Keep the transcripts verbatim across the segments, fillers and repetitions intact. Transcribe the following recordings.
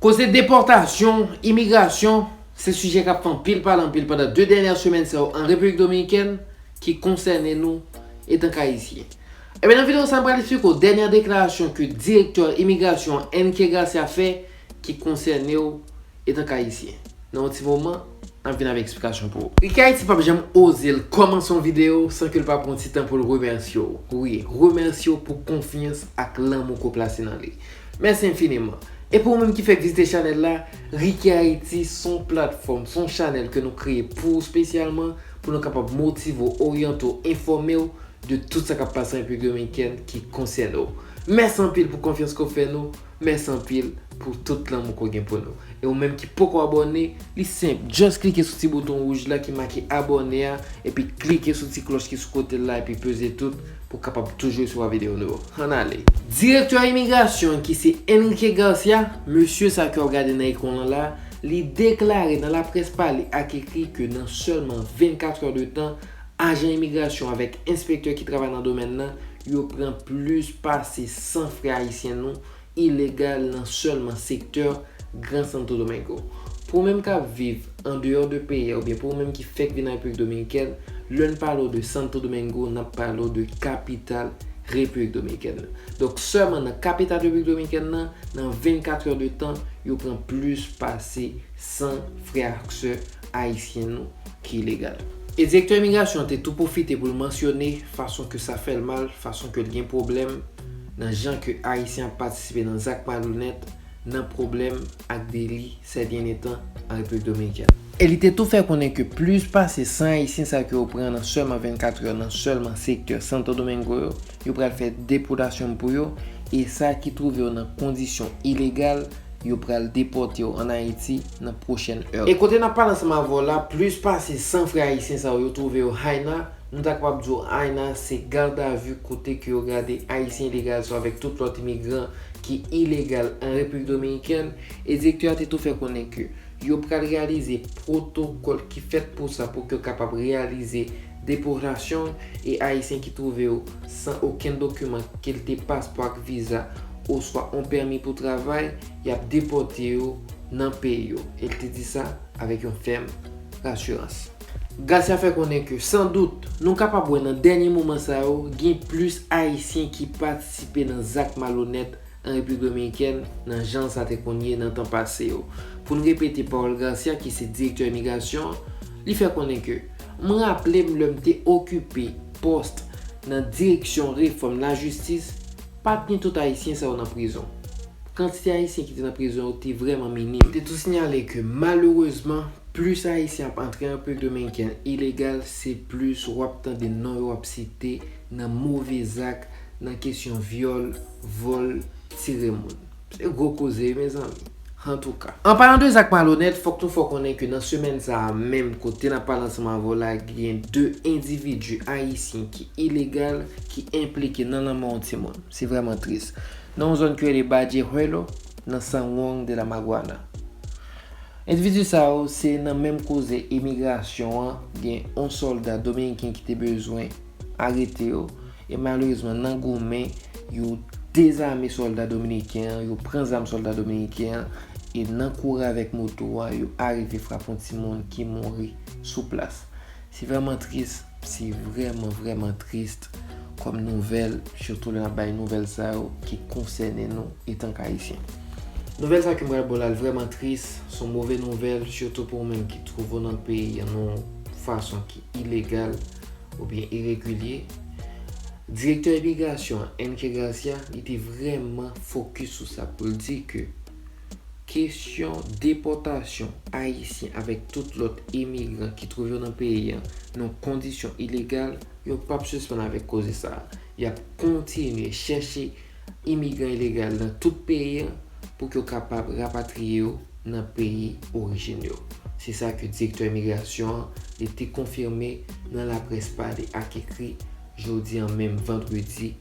Koze depòtasyon, imigrasyon, se sijè k ap fè anpil pale anpil pandan de dènyè semèn sa yo an Repiblik Dominikèn ki konsène nou etank Ayisyen. Ebyen, nan videyo sa a, m pral eksplike w dènyè deklarasyon ke direktè imigrasyon an, Enrique Garcia, fè ki konsène w etank Ayisyen. Nan yon ti moman, n ap vin avèk eksplikasyon pou ou. Ricky Haiti p ap janm oze l kòmanse yon videyo san ke l pa pran ti tan pou l remèsye w. Wi, remèsye w pou konfyans ak lanmou ke w plase nan li. Mèsi enfiniman. E pou ou menm ki fèk vizite chanèl la, Ricky Haiti se yon platfòm, se yon chanèl ke nou kreye pou ou espesyalman, pou nou kapab motive w, oryante w, enfòme w de tout sa k ap pase an Repiblik Dominikèn ki konsène w. Mèsi anpil pou konfyans ke w fè nou. Mèsi anpil pou tout lanmou ke w gen pou nou. E ou menm ki poko abòne, li senp. Just klike sou ti bouton wouj la ki make abòne a, epi klike sou ti klòch ki sou kote l la, epi peze tout pou w kapab toujou resevwa videyo nou yo. Ann ale. Direktè imigrasyon an ki se Enrique Garcia, mesye sa ke w ap gade nan ekran w lan la, li deklare nan laprès pale ak ekri ke nan sèlman vennkat è de tan, ajan imigrasyon avèk enspektè ki travay nan domèn nan, yo pran plis pase san frè ayisyen nou ilegal nan sèlman sektè Gran Santo Domingo. Pou ou menm k ap viv andeyò de peyi a, oubyen pou ou menm ki fèk vin nan Repiblik Dominikèn, lè n pale w de Santo Domingo, n ap pale w de kapital Repiblik Dominikèn nan. Donk, sèlman nan kapital Repiblik Dominikèn nan, nan vennkat è de tan, yo pran plis pase san frè ak sè ayisyen nou ki ilegal. E direktè imigrasyon an te tou pwofite pou l mansyone fason ke sa fè l mal, fason ke l gen pwoblèm nan jan ke ayisyen ap patisipe nan zak malonèt, nan pwoblèm ak deli sè dènye tan an Repiblik Dominikèn. E li te tou fè konnen ke plis pase san ayisyen sa ke yo pran nan sèlman vennkat è nan sèlman sektè Santo Domingo yo, yo pral fè depòtasyon pou yo, e sa ki twouve yo nan kondisyon ilegal, yo pral depòte yo ann Ayiti nan pwochèn è. E kote n ap pale ansanm avè w la, plis pase san frè ayisyen sa yo, yo twouve yo Haina, nou ta kapab di w Haina se gadavi kote ke yo gade ayisyen ilegal sa yo avèk tout lòt imigran ki ilegal an Repiblik Dominikèn, e direktè a te tou fè konnen ke yo pral reyalize pwotokòl ki fèt pou sa, pou ke yo kapab reyalize depòtasyon, e ayisyen ki twouve yo san okenn dokiman, ke l te paspò ak viza, oswa yon pèmi pou travay, y ap depòte yo nan peyi yo. E l te di sa avèk yon fèm rasirans. Garcia fè konnen ke, san dout, nou kapab wè nan dènye moman sa yo, gen plis ayisyen ki patisipe nan zak malonèt an Repiblik Dominikèn nan jan sa te konn ye nan tan pase yo. Pou n repete pawòl Garcia, ki se direktè imigrasyon an, li fè konnen ke, m raple m lè m te okipe pòs nan direksyon refòm lajistis, pa t gen tout ayisyen sa yo nan prizon. Kantite ayisyen ki te nan prizon yo te vrèman minim. Te tou sinyale ke malerezman, plis ayisyen ap antre an Repiblik Dominikèn ilegal, se plis w ap tande non yo ap site nan move zak, nan kesyon vyòl, vòl, tire moun. Se gwo koze, mezanmi. Antouka. An palan de zak malonèt, fòk nou fè w konnen ke nan semèn sa a menm, kote n ap pale ansanm avè w la, gen de endividi ayisyen ki ilegal, ki enplike nan lanmò yon timoun. Se vrèman tris. Nan yon zòn ki rele Badjehuelo, nan San Juan de la Maguana. Endividi sa yo, se nan menm koze imigrasyon an, gen yon sòlda dominiken ki te bezwen arete yo, e malerezman, nan goumen, yo dezame sòlda dominiken an, yo pran zam sòlda dominiken an, e nan kouri avèk moto a, yo arive frape yon timoun ki mouri sou plas. Se vrèman tris, se vrèman, vrèman tris kòm nouvèl, sitou lè n ap bay nouvèl sa yo ki konsène nou etank Ayisyen. Nouvèl sa ke m pral ba w la, l vrèman tris, se yon move nouvèl, sitou pou ou menm ki twouve w nan peyi an nan yon fason ki ilegal oubyen iregilye. Direktè imigrasyon an, Enrique Garcia, li te vrèman fokis sou sa pou l di ke kesyon depòtasyon ayisyen avèk tout lòt imigran ki twouve yo nan peyi an nan kondisyon ilegal, yo p ap sispann avèk koze sa a. Y ap kontinye chèche imigran ilegal nan tout peyi an pou ke yo kapab rapatriye yo nan peyi orijin yo. Se sa ke direktè imigrasyon an, li te konfime nan laprès pale ak ekri jodi an menm vandredi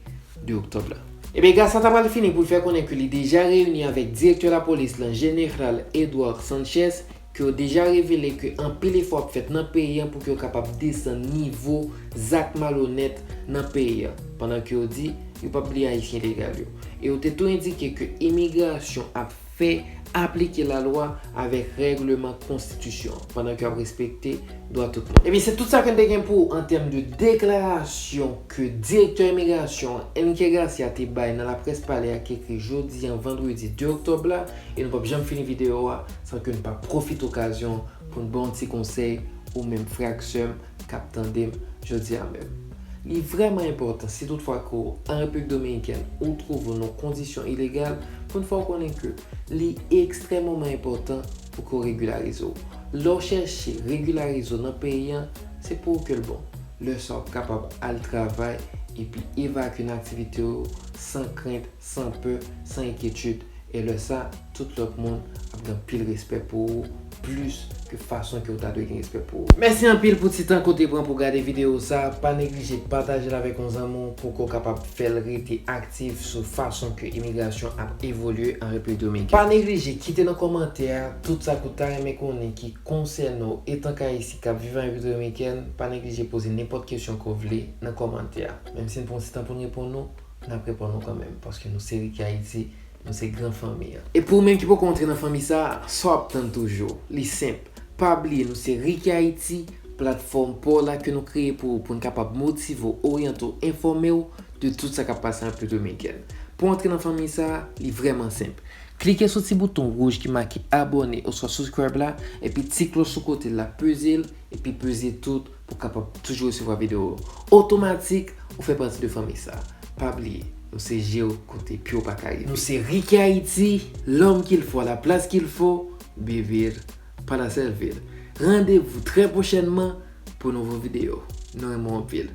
de oktòb la. Ebyen, Garcia ta pral fini pou l fè konnen ke li deja reyini avèk direktè lapolis lan, Jeneral Edouard Sanchez, ke yo deja revele ke anpil efò ap fèt nan peyi an pou ke yo kapab desann nivo zak malonèt nan peyi an, pandan ke yo di yo p ap bliye Ayisyen ilegal yo. E yo te tou endike ke imigrasyon ap fè aplike lalwa avèk règleman konstitisyon an, pandan ke w ap respekte dwa tout moun. Ebyen, se tout sa ke n te gen pou w an tèm de deklarasyon ke direktè imigrasyon an, Enrique Garcia, te bay nan laprès pale a ki ekri jodi an, vandredi de oktòb la, e nou p ap janm fini videyo a san ke n pa pwofite okazyon pou n ba w yon ti konsèy, ou menm frè ak sè m k ap tande m jodi a menm. Li vrèman enpòtan, si toutfwa ke w an Repiblik Dominikèn, ou twouve w nan kondisyon ilegal, pou n fè w konnen ke li ekstrèmeman enpòtan pou ke w regilarize w. Lè w chèche regilarize w nan peyi an, se pou ou ke l bon. Lè sa w ap kapab al travay epi evakye nan aktivite w san krent, san pè, san enkyetid. E lè sa, tout lòt moun ap gen anpil respè pou ou, plis ke fason ke w ta dwe gen respè pou ou. Mèsi anpil pou ti tan ke w te pran pou w gade videyo sa. Pa neglije pataje l avèk yon zanmi w pou ke w kapab fè l rete aktif sou fason ke imigrasyon ap evolye an Repiblik Dominikèn. Pa neglije kite nan kòmantè a tout sa ke w ta renmen konnen ki konsène w etanke Ayisyen k ap viv an Repiblik Dominikèn. Pa neglije poze nenpòt kesyon ke w vle nan kòmantè a. Menm si n pran ti tan pou n reponn ou, n ap reponn ou kanmenm, paske nou se Ricky Haiti, nou se gran fanmi an. E pou ou menm ki poko antre nan fanmi sa a, sa w ap tann toujou? Li senp. Pa bliye, nou se Ricky Haiti, platfòm pa w la ke nou kreye pou ou, pou n kapab motive w, oryante w, enfòme w de tout sa k ap pase an Repiblik Dominikèn. Pou w antre nan fanmi sa a, li vrèman senp. Klike sou ti bouton wouj ki make abòne oswa subscribe la, epi ti klòch sou kote l la, peze l, epi peze tout pou w kapab toujou resevwa videyo yo. Otomatik, ou fè pati de fanmi sa. Pa bliye, nou se je w kote pye w pa ka rive. Nou se Ricky Haiti, l'homme qu'il faut à la place qu'il faut, baby, pa la sèl vil. Randevou trè pwochènman pou nouvo videyo. Nou renmen w anpil.